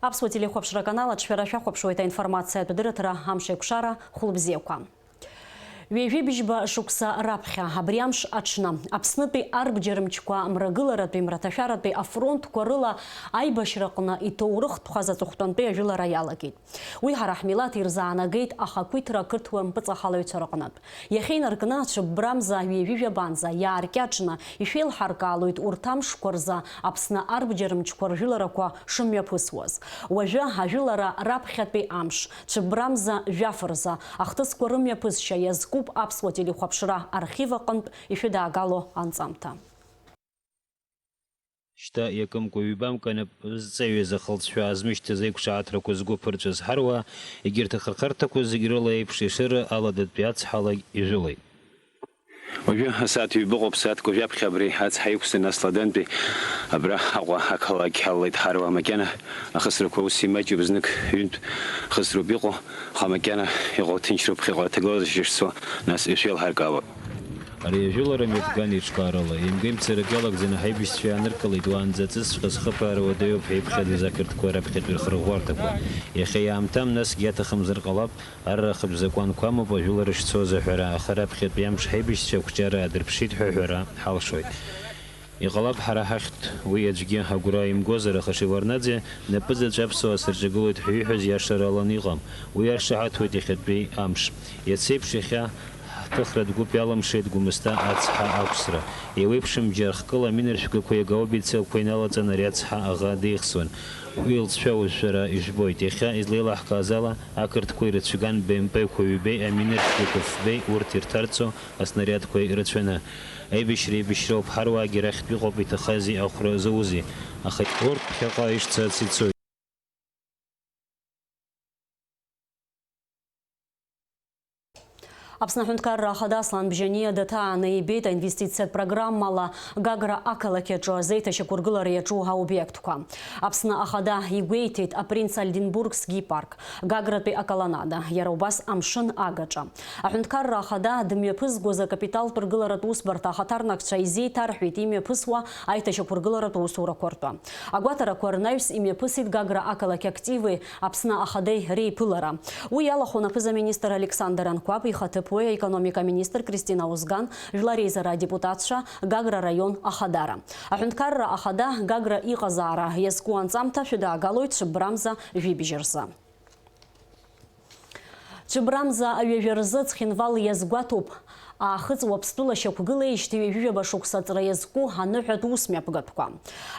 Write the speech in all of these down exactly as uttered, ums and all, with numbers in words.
Аԥсуа телехәаԥшра аканал аҿы шәара шәахәаԥшуеит аинформациатә дырраҭара Амшеикәшара, хәылбзиақәа. Ҩажәи бжьба шықәса раԥхьа, абри амш аҽны, Аԥснытәи арбџьар мчқәа мрагыларатәи, мраҭашәаратәи афронтқәа рыла аибашьраҟны иҭоурыхтә хаз аҵыхәтәантәи ажәылара иалагеит. Уи ҳара ҳмилаҭ ирзаанагеит ахақәиҭра ақырҭуа мпыҵахалаҩцәа рҟнытә. Иахьа инаркны, цәыббрамза ҩажәи жәабанӡа иааркьаҿны ишәеилҳаркаалоит урҭ амшқәа рзы Аԥсны арбџьар мчқәа ржәыларақәа шымҩаԥысуаз. Уажәы ажәылара раԥхьатәи амш, цәыббрамза жәаф рзы, ахҭысқәа рымҩаԥысшьа иазкуп аԥсуа телехәаԥшра архив аҟынтә ишәыдаагало анҵамҭа. Шьҭа иакымкәа-ҩбамкәа инапы зҵаҩыз ахылҵшәа аазмышьҭыз аиқәшаҳаҭрақәа згәы ԥырҵәаз ҳаруаа, егьырҭ ахырхарҭақәа зегь рыла еиԥш Ешыра аладатәи ацҳалагь ижәылеит. Уажәы асааҭ ҩба ыҟоуп, сааҭк уажәаԥхьа абри ацҳа иқәсын, нас Ладантәи абра Аҟәа ақалақь ҳалалеит ҳаруаа, макьана ахысрақәа ус имаҷуп, знык ҩынтә хысроуп иҟоу, аха макьана иҟоу ҭынчроуп, ԥхьаҟа аҭагылазаашьа шцо, нас ишәеилҳаркаауа. Ари ажәылара мҩаԥган еиҿкаарала, еимгеимцарак иалагӡаны ҳаибашьцәа иааныркылеит, уаанӡа аҵысҵәҟьа зхыԥраара уадаҩуп ҳәа иԥхьаӡоз ақырҭқәа раԥхьатәи рхырӷәӷәарҭақәа. Иахьа иаамҭам насгьы аҭахым зырҟалап, арра ахатә закәанқәа амоуп ажәылара шцоз аҳәара, аха раԥхьатәи амш ҳаибашьцәа ақәҿиара аадырԥшит ҳәа аҳәара ҳалшоит. Иҟалап, ҳара ҳахьтә уи аӡәгьы агәра имгозар, аха Шеварднаӡе напызаҵә аԥсуаа сырҿагылоит ҳәа ииҳәаз иашаралан иҟам. Уи иаршаҳаҭуеит иахьатәи амш. Иацеиԥш иахьа ҳҭыхратә гәыԥ иалымшеит Гәымсҭа ацҳа ақәсра. Еиуеиԥшым џьархкыла аминаршәгақәеи агаубицақәеи налаҵаны ари ацҳа аӷа деихсуан. Уи лҵшәа уажә шәара ижәбоит. Иахьа излеилаҳкааз ала, ақырҭқәа ирыцәган Б М П-қәа ҩбеи аминаршәгақәа фбеи урҭ ирҭарҵо аснариадқәа ирацәаны. Аибашьра еибашьроуп, ҳаруаагьы рахьтә иҟоуп, иҭахази ахәра заузи. Аха урҭ ԥхьаҟа ишцац ицоит. Аԥсны Аҳәынҭқарра Ахада Аслан Бжьаниа даҭааны ибеит аинвестициатә программала Гагра ақалақь аҿы азеиҭашьақәыргылара иаҿу аобиектқәа. Аԥсны Ахада игәеиҭеит апринц Ольденбургский парк, Гагратәи аколоннада, иара убас амшын агаҿа. Аҳәынҭқарра Ахада дымҩаԥызгоз акапиталтә ргыларатә усбарҭа ахаҭарнакцәа изеиҭарҳәеит имҩаԥысуа аиҭашьақәыргыларатә усурақәа ртәы. Агәаҭарақәа рнаҩс имҩаԥысит Гагра ақалақь активи Аԥсны Ахадеи реиԥылара. Уи иалахәын аԥыза-министр Александр Анқәаб, ихаҭыԥуаҩ аекономика аминистр Кристина Озган, жәлар реизара адепутатцәа, Гагра араион ахадара. Аҳәынҭқарра Ахада Гагра иҟазаара иазку анҵамҭа шәыдаагалоит цәыббрамза жәибжь рзы. Цәыббрамза ҩажәа рзы Цхинвал иазгәаҭоуп. Аахыҵ Уаԥстәыла шьақәгылеижьҭеи ҩажәижәаба шықәса аҵра иазку аныҳәатә усмҩаԥгатәқәа.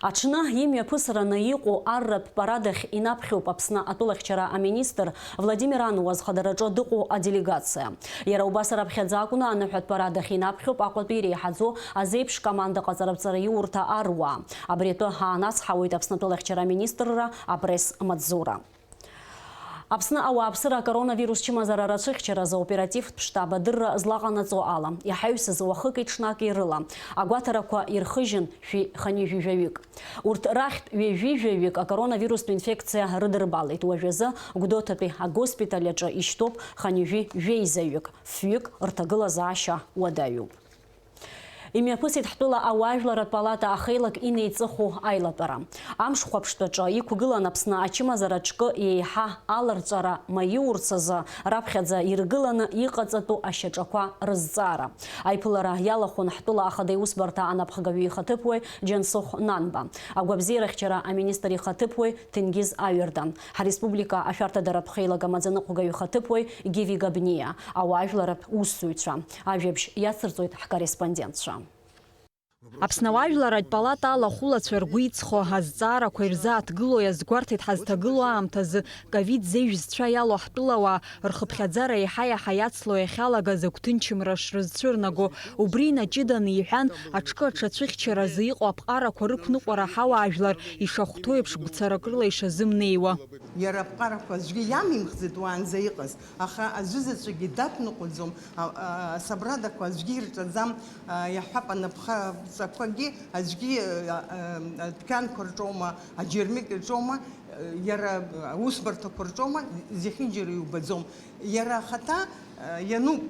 Аҽны имҩаԥысраны иҟоу арратә парадахь инаԥхьоуп Аԥсны атәылахьчара аминистр Владимир Ануа зхадараҿы дыҟоу аделегациа. Иара убас раԥхьаӡа акәны аныҳәатә парадахь инаԥхьоуп Аҟәатәи иреиҳаӡоу азеиԥш команда ҟаҵараԥҵара иурҭа аруаа. Абри атәы ҳаанацҳауеит Аԥсны атәылахьчара аминистрра апресс-маҵзура. Аԥсны ауааԥсыра акоронавирус чымазара рацәыхьчаразы оперативтә штаб адырра злаҟанаҵо ала, иҳаҩсыз уахыки ҽнаки рыла агәаҭарақәа ирхыжьын шәи хынҩажәи жәаҩык. Урҭ рахьтә ҩажәи жәаҩык акоронавирустә инфекциа рыдырбалеит. Уажәазы Гәдоуҭатәи агоспиталь аҿы ишьҭоуп хынҩажәи жәеизаҩык, фҩык рҭагылазаашьа уадаҩуп. Имҩаԥысит ҳтәыла ауаажәларратә палата ахеилак инеиҵыху аилатәара. Амш хәаԥштәаҿы иқәгылан Аԥсны ачымазара ҿкы еиҳа аларҵәара маиурц азы раԥхьаӡа иргыланы иҟаҵатәу ашьаҿақәа рызҵаара. Аиԥылара иалахәын ҳтәыла ахада иусбарҭа анапхгаҩы ихаҭыԥуаҩ Џьансыхә Нанба, агәабзиарахьчара аминистр ихаҭыԥуаҩ Ҭенгиз Аҩардан, ҳареспублика ашәарҭадаратә хеилак амаӡаныҟәгаҩ ихаҭыԥуаҩ Гиви Габниа, ауаажәларратә усзуҩцәа. Ажәабжь иацырҵоит ҳкорреспондентцәа. Аԥсны ауаажәларратә палата алахәылацәа ргәы иҵхо азҵаарақәа ирзааҭгыло иазгәарҭеит ҳазҭагылоу аамҭазы ковид зеижә зцәа иалоу ҳтәылауаа рхыԥхьаӡара еиҳа-еиҳа иацло иахьалагаз агәҭынчымра шрызцәырнаго. Убри инаҷыданы иҳәан, аҽкы аҽацәыхьчаразы иҟоу аԥҟарақәа рықәныҟәара ҳауаажәлар ишахәҭоу еиԥш гәцаракрыла ишазымнеиуа. Иара аԥҟарақәа аӡәгьы иамимхӡеит уаанӡа иҟаз, аха аӡәы заҵәыкгьы дақәныҟәаӡом, а, а, асабрадақәа аӡәгьы ирҿаӡам, а, иаҳҳәап, анапхаҵақәагьы аӡәгьы, а, а, адәқьанқәа рҿоума, аџьармыкьа рҿоума, а, иара аусбарҭақәа рҿоума, зехьынџьара иубаӡом. Иара ахаҭа, а, иануп.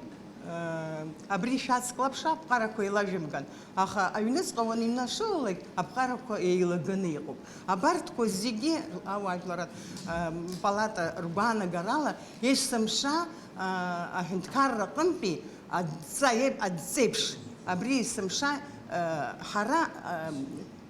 Абри шәацклаԥш аԥҟарақәа еилажәымган, аха аҩныҵҟа уаныҩнашылалак, аԥҟарақәа еилаганы иҟоуп. Абарҭқәа зегьы ауаажәларратә, ам, палата ргәаанагарала, есымша, а, аҳәынҭқарра аҟынтәи адҵа-, адҵеиԥш, абри есымша, а, ҳара, ам,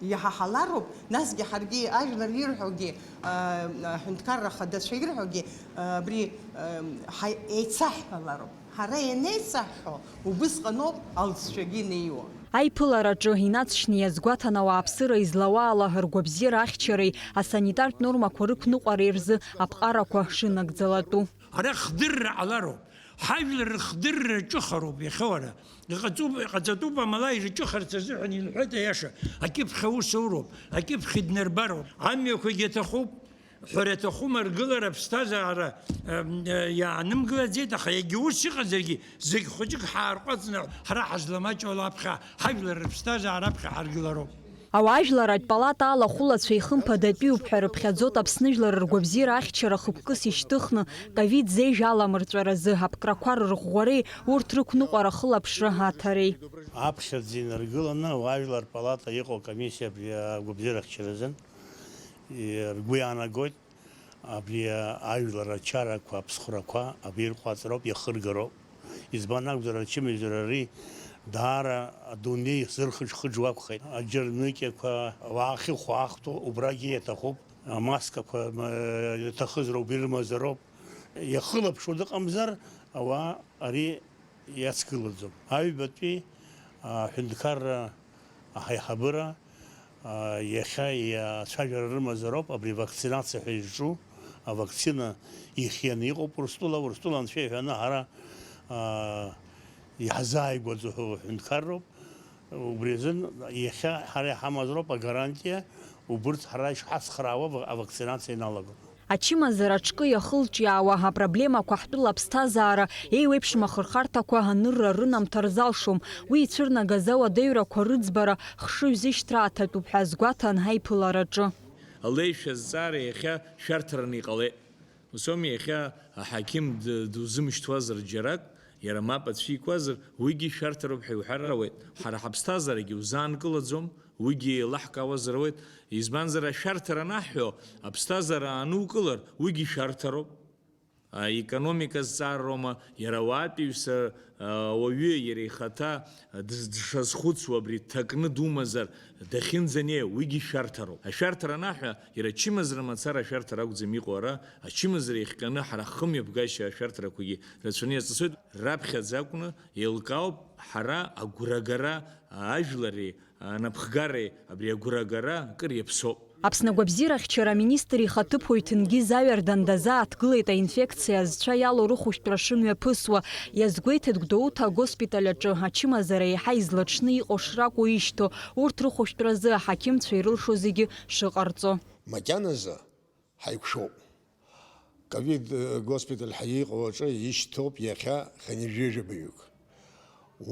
иҳаҳалароуп, насгьы ҳаргьы ажәлар ирҳәогьы, а, аҳәынҭқарра ахадацәа ирҳәогьы, а, абри, ам, ҳа-, еицаҳҳәалароуп. Ҳара ианеицаҳҳәо, убысҟаноуп алҵшәагьы инеиуа. Аиԥылараҿы инаҵшьны иазгәаҭан ауааԥсыра излауа ала ргәабзиара ахьчареи асанитартә нормақәа рықәныҟәареи рзы аԥҟарақәа шынагӡалатәу. Ара хдырра ҟалароуп, ҳажәлар рхдырра ҿыхароуп иахьа уара. Иҟаҵоуп, иҟаҵатәуп, амала ирҿыхарц азыҳәан илҳәеит аиаша, акьыԥхь аус ауроуп, акьыԥхь иднарбароуп, амҩақәагьы аҭахуп. Ҳәара аҭахума, ргылара аԥсҭазаара, ы, ы, иаанымгылаӡеит, аха егьа ус иҟазаргьы, зегь хәыҷык ҳаарҟәаҵны ҳара ҳазламаҷуа ала аԥхьа, ҳажәлар рыԥсҭазаара аԥхьа ҳаргылароуп. Ауаажәларратә палата алахәылацәа ихымԥадатәиуп ҳәа рыԥхьаӡоит Аԥсны жәлар ргәабзиара ахьчара хықәкыс ишьҭыхны, ковид зежә аламырҵәаразы аԥкрақәа рырӷәӷәареи урҭ рықәныҟәара ахылаԥшра аҭареи. Аԥхьаӡа инаргыланы ауаажәлар палата иҟоу акомиссиа абри агәабзиара ахьчаразын. Ргәы иаанагоит, абри ажәлар ачарақәа, аԥсхәрақәа абирҟәаҵроуп, иахыргароуп. Избан акәзар, ачымазара ари даара адунеи зырхыџхыџуа акәхеит. Аџьармыкьақәа, уаахьыхәаахәҭоу убрагьы иаҭахуп. Амаскақәа, м, иаҭахызар убри рымазароуп. Иахылаԥшуа дыҟамзар, ауаа ари иацгылаӡом. Аҩбатәи аҳәынҭқарра аҳаиҳабыра, а, иахьа ацәажәара рымазароуп абри вакцинациа ҳәа изҿу авакцина ихианы иҟоуп Урыстәыла, Урыстәыла анцәа иҳәаны ҳара, а, иҳазааигәаӡоу ҳәынҭқарроуп. Убри азын иахьа ҳара иҳамазароуп агарантиа, убырҭ ҳара ишҳацхраауа ава-, авакцинациа иналаго. Ачымазара аҿкы иахылҿиаауа апроблемақәа ҳтәыла аԥсҭазаара еиуеиԥшым ахырхарҭақәа анырра рынамҭар залшом. Уи ицәырнагаз ауадаҩрақәа рыӡбара, хшыҩзышьҭра аҭатәуп ҳәа азгәаҭан ҳаиԥылараҿы. Алеишәа азҵаара иахьа шәарҭараны иҟалеит. Ус ауми, иахьа аҳақьым д-, дузымышьҭуазар џьарак, иара мап ацәикуазар, уигьы шәарҭароуп ҳәа иуҳәар ауеит. Ҳара ҳаԥсҭазаарагьы узаанкылаӡом, уигьы еилаҳкаауазар ауеит. Избанзар, ашәарҭара анаҳҳәо, аԥсҭазаара аанукылар, уигьы шәарҭароуп. Аекономика зҵаароума, иара ауаатәыҩса, ауаҩы иара ихаҭа дыз-, дшазхәыцуа абри дҭакны думазар, дахьынӡанеиуа, уигьы шәарҭароуп. Ашәарҭара анаҳәа, иара ачымазара мацара ашәарҭара акәӡам иҟоу ара, ачымазара иахҟьаны ҳара ҳхымҩаԥгашьа ашәарҭарақәагьы рацәаны иаҵысуеит, раԥхьаӡа акәны еилкаауп ҳара агәрагара, ажәлари анапхгареи абри агәрагара акыр иаԥсоуп. Аԥсны агәабзиарахьчара аминистр ихаҭыԥуаҩ Ҭенгиз Аҩардан дазааҭгылеит аинфекциа зцәа иалоу рыхәшәтәра шымҩаԥысуа. Иазгәеиҭеит Гәдоуҭа агоспиталь аҿы ачымазара еиҳа излаҽны иҟоу шракәу ишьҭоу урҭ рыхәшәтәразы аҳақьымцәа ирылшо зегьы шыҟарҵо. Макьаназы ҳаиқәшәоуп. Ковид, э, госпиталь ҳәа иҟоу аҿы ишьҭоуп иахьа хынҩажәижәабаҩык.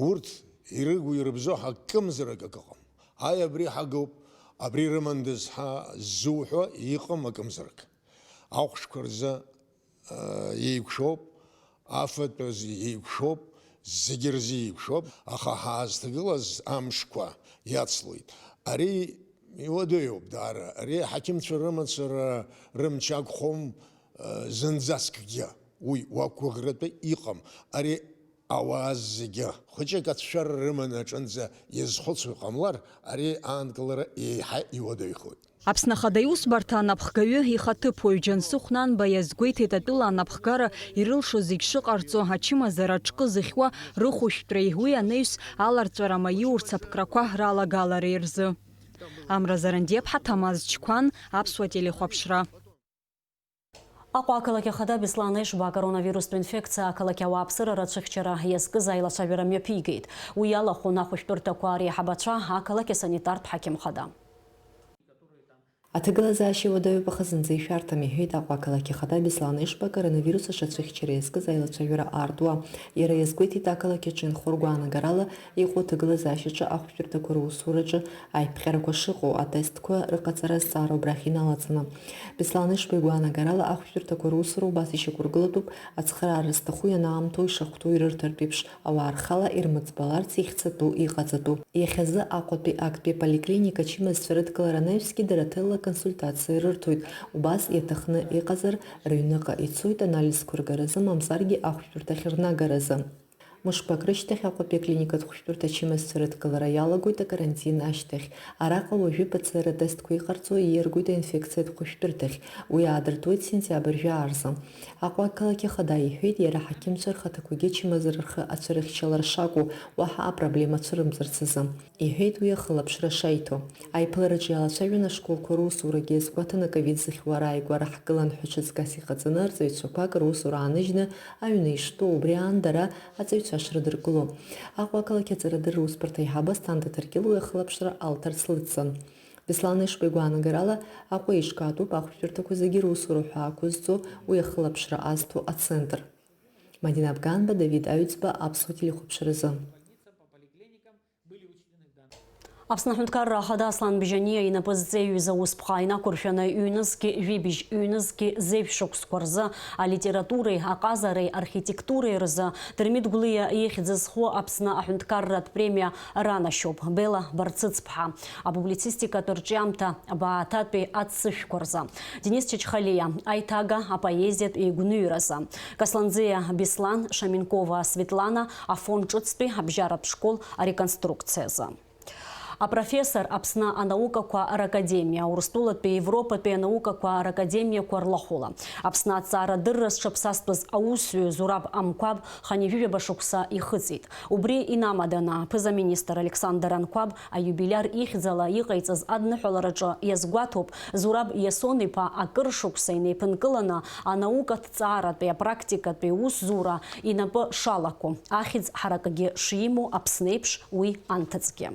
Урҭ ирыгу ирыбзоу ҳакымзарак акы ыҟам. Ааи, абри ҳагоуп, абри рымандаз ҳәа ззуҳәо иҟам акымзарак. Ахәшәқәа рзы, э, еиқәшәоуп, афатә азы еиқәшәоуп, зегьы рзы еиқәшәоуп, аха ҳаазҭагылаз амшқәа иацлоит. Ари иуадаҩуп даара. Ари аҳақьымцәа рымацара рымч акәхом, э, зынӡаскгьы. Уи уақәгәыӷратәы иҟам. Ари ауаа зегьы хәыҷык ацәшәара рыманы аҿынӡа иазхәыцуа иҟамлар, ари аанкылара еиҳа иуадаҩхоит. Аԥсны Ахада Иусбарҭа анапхгаҩы ихаҭыԥуаҩ Џьансыхә Нанба иазгәеиҭеит атәыла анапхгара ирылшо зегь шыҟарҵо, ачымазара аҿкы зыхьуа рыхәышәтәреи уи анаҩс аларҵәара маиурц аԥкрақәа ралагалареи рзы. Амра Зарандиаԥҳа, Ҭамаз Чқәан, Аԥсуа телехәаԥшра. Аҟәа ақалақь ахада Беслан Ешба акоронавирустә инфекциа ақалақь ауааԥсыра рацәыхьчара иазкыз аилацәажәара мҩаԥигеит. Уи иалахәын ахәышәтәырҭақәа реиҳабацәа, ақалақь асанитартә ҳақьым хада. Аҭагылазаашьа уадаҩуп, аха зынӡа ишәарҭам, иҳәеит Аҟәа ақалақь ахада Беслан Ешба, коронавирус аҿы ацәыхьчара иазкыз аилацәажәара аартуа. Иара иазгәеиҭеит, ақалақь аҿы инхо ргәаанагарала иҟоу аҭагылазаашьаҿы ахәшәтәырҭақәа русураҿы аиԥҟьарақәа шыҟоу, атестқәа рыҟаҵара азҵаара убрахь иналаҵаны. Беслан Ешба игәаанагарала, ахәшәтәырҭақәа русура убас ишьақәыргылатәуп, ацхыраара зҭаху ианаамҭоу ишахәҭоу ирырҭартә еиԥш, ауаа рхала ирмыӡбаларц ихьӡатәу, иҟаҵатәу. Иахьазы Аҟәатәи актәи аполиклиника ачымазцәа рыдкылара анаҩсгьы дара ҭыла консультациа рырҭоит, убас иаҭахны иҟазар, рыҩныҟа ицоит анализқәа ргаразы, мамзаргьы ахәшәтәырҭахь рнагаразы. Мышқәак рышьҭахь Аҟәатәи аклиникатә хәшәтәырҭа ачымазцәа рыдкылара иалагоит акарантин ашьҭахь. Араҟа уажәы П Ц Р атестқәа иҟарҵо ииаргоит аинфекциатә хәшәтәырҭахь, уи аадыртуеит сентиабр жәаа рзы. Аҟәа ақалақь ахада иҳәеит, иара аҳақьымцәа рхаҭақәагьы ачымазара рхы ацәырыхьчалар шакәу, уаҳа апроблема цәырымҵырц азы, иҳәеит уи ахылаԥшра шаиҭо. Аиԥылараҿы иалацәажәон ашколқәа русурагьы, иазгәаҭаны аковид зыхьуа рааигәара ҳгылан ҳәа ҽыҵгас иҟаҵаны, арҵаҩцәақәак русура ааныжьны аҩны иштәоу, убри аан дара аҵаҩцәа шрыдыркыло. Аҟәа ақалақь аҵарадырра усбарҭа аиҳабы Асҭанда Ҭаркьыл уи ахылаԥшра алҭарц лыдҵан. Беслан Ешба игәаанагарала, Аҟәа еиҿкаатәуп ахәшәтәырҭақәа зегьы русура ҳәа ақәызҵо уи ахылаԥшра азҭо ацентр. Мадина Абганба, Давид Аҩӡба, Аԥсуа телехәаԥшразы. Аԥсны аҳәынҭқарра ахада Аслан Бжьаниа инапы зҵеиҩыз аусԥҟа инақәыршәаны ҩнызқьи жәибжь, ҩнызқьи зеижә шықәсқәа рзы алитературеи, аҟазареи, архитектуреи рзы Дырмит Гәлиа ихьӡ зху Аԥсны аҳәынҭқарратә премиа ранашьоуп Бела Барцыцԥҳа апублицистикатә рҿиамҭа Бааҭатәи аццышәқәа рзы, Денис Чачхалиа аиҭага апоезиатә еигәныҩразы, Касланӡиа Беслан, Шаминкова Светлана афон ҿыцтәи абжьаратә школ ареконструкциазы. Апрофессор Аԥсны анаукақәа ракадемиа Урыстәылатәи Европатәи анаукақәа ракадемиақәа рлахәыла Аԥсны аҭҵаарадырра зҽаԥсазтәыз аусзуҩы Зураб Амқәаб хынҩажәижәаба шықәса ихыҵит. Убри инамаданы, аԥыза-министр Александр Анқәаб аиубилиар ихьӡала иҟаиҵаз адныҳәалараҿы иазгәаҭоуп, Зураб Иасон-иԥа акыр шықәса инеиԥынкыланы анаукаҭҵааратәи апрактикатәи усзура инапы шалаку, ахьӡ ҳаракгьы шимоу Аԥсны еиԥш уи анҭыҵгьы.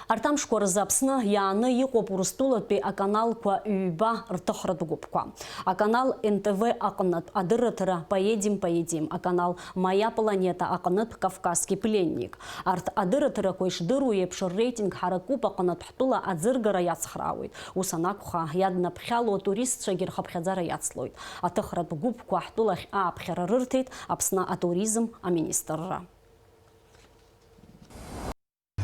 Арҭ амшқәа рзы Аԥсны иааны иҟоуп Урыстәылатәи аканалқәа ҩба рҭыхратә гәыԥқәа. Аканал Н Т В аҟнытә адырраҭара «Поедем, поедим», аканал «Моя планета» аҟнытә «Кавказский пленник». Арҭ адырраҭарақәа ишдыру еиԥш, рреитинг ҳаракуп аҟнытә ҳтәыла аӡыргара иацхраауеит. Ус анакәха, иаднаԥхьало атуристцәагьы рхыԥхьаӡара иацлоит. Аҭыхратә гәыԥқәа ҳтәылахь ааԥхьара рырҭеит Аԥсны атуризм аминистрра.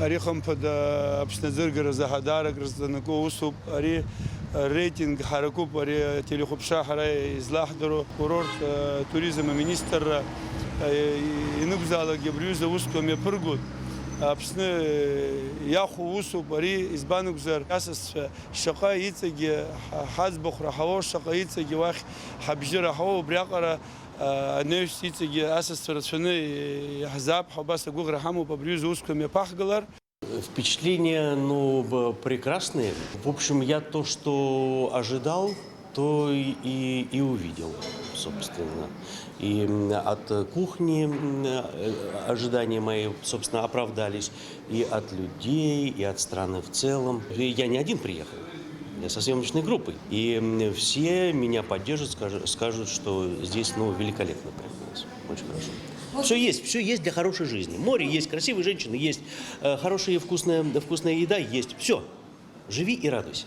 Ари, хымԥада, Аԥсны аӡыргаразы ҳадаара крызҵанаку усуп. Ари реитинг ҳаракуп, ари ателехәаԥшра ҳара излаҳдыруа, курорт, э, туризм аминистрра, э, ианакәзаалакгьы абри аҩыза аусқәа мҩаԥыргоит. Аԥсны, э, иахәо усуп ари, избан акәзар, асасцәа шаҟа иҵегьы ҳа-, ҳаӡбахә раҳауоу, шаҟа иҵегьы уахь ҳабжьы раҳауоу, убриаҟара Анаҩс иҵегьы асасцәа рацәаны иаҳзаап ҳәа убас агәыӷра ҳамоуп абри аҩыза аусқәа мҩаԥаҳгалар. Впечатления, ну, б-, прекрасные. В общем, я то, что ожидал, то и, и, и увидел, собственно. И, м, от кухни, м, э, ожидания мои, собственно, оправдались. И от людей, и от страны в целом. И я не один приехал. Я со съёмочной группой. И, м, все меня поддержат, скажу-, скажут, что здесь, ну, великолепно прям у нас. Очень хорошо. Всё есть, всё есть для хорошей жизни. Море есть, красивые женщины есть, э, хорошая и вкусная, вкусная еда есть. Всё. Живи и радуйся.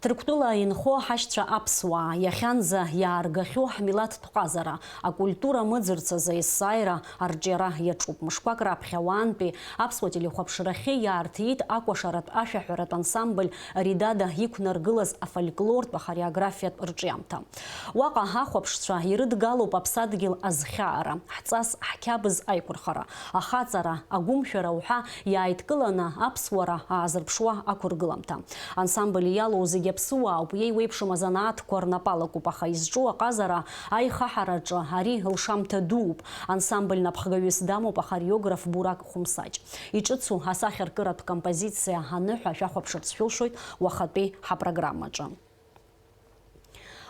Ҭырқәтәыла инхо ҳашьцәа аԥсуаа, иахьанӡа иааргахьоу ҳмилаҭтә ҟазара, акультура мыӡырц азы есааира арҿиара иаҿуп. Мышқәак раԥхьа уаантәи аԥсуа телехәаԥшрахьы иаарҭиит акәашаратә ашәаҳәаратә ансамбль «Ридада» иқәнаргылаз афольклортә ахореографиатә рҿиамҭа. Уаҟа ҳахәаԥшцәа ирыдгалоуп аԥсадгьыл азхьаара, ҳҵас, ҳқьабз аиқәырхара, ахаҵара, агәымшәара уҳәа иааидкыланы аԥсуара аазырԥшуа ақәыргыламҭа. Ансамбль иалоу зегьы аԥсуаауп, иеиуеиԥшым азанааҭқәа рнапалакуп, аха изҿу аҟазара аихаҳараҿы ари лшамҭа дууп. Ансамбль напхгаҩыс дамоуп ахореограф Бурак Хәымсаҷ. Иҿыцу асахьаркыратә композициа аныҳәа шәахәаԥшырц шәылшоит уахатәи ҳапрограммаҿы.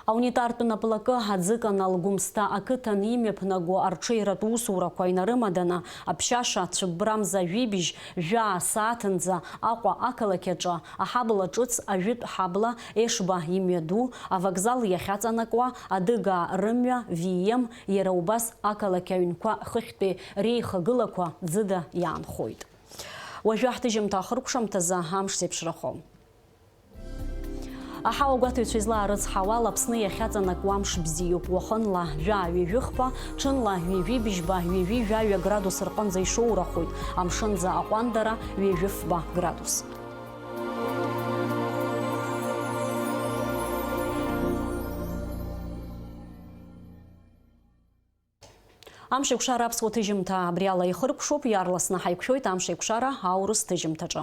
Аунитартә наплакы аӡыканал Гәымсҭа ақыҭан имҩаԥнаго арҽеиратә усурақәа инарымаданы, аԥшьаша цәыббрамза жәибжь жәаа сааҭынӡа Аҟәа ақалақь аҿы аҳабла ҿыц, ажәытә ҳабла, Ешба имҩаду, авокзал иахьаҵанакуа, Адыгаа рымҩа, В М, иара убас ақалақь аҩнқәа хыхьтәи реихагылақәа ӡыда иаанхоит. Уажәы ҳҭыжьымҭа ахыркәшамҭазы амш зеиԥшрахо. Аҳауа гәаҭаҩцәа излаарыцҳауа, ала Аԥсны иахьаҵанакуа амш бзиоуп, уахынла жәаа ҩажәи хԥа, ҽынла ҩажәи бжьба, ҩажәи жәаҩа градус рҟынӡа ишоурахоит, амшынӡа аҟәандара ҩажәи фба градус. Амшеикәшара аԥсуа ҭыжьымҭа абри ала ихыркәшоуп, иаарласны ҳаиқәшәоит Амшеикәшара аурыс ҭыжьымҭаҿы.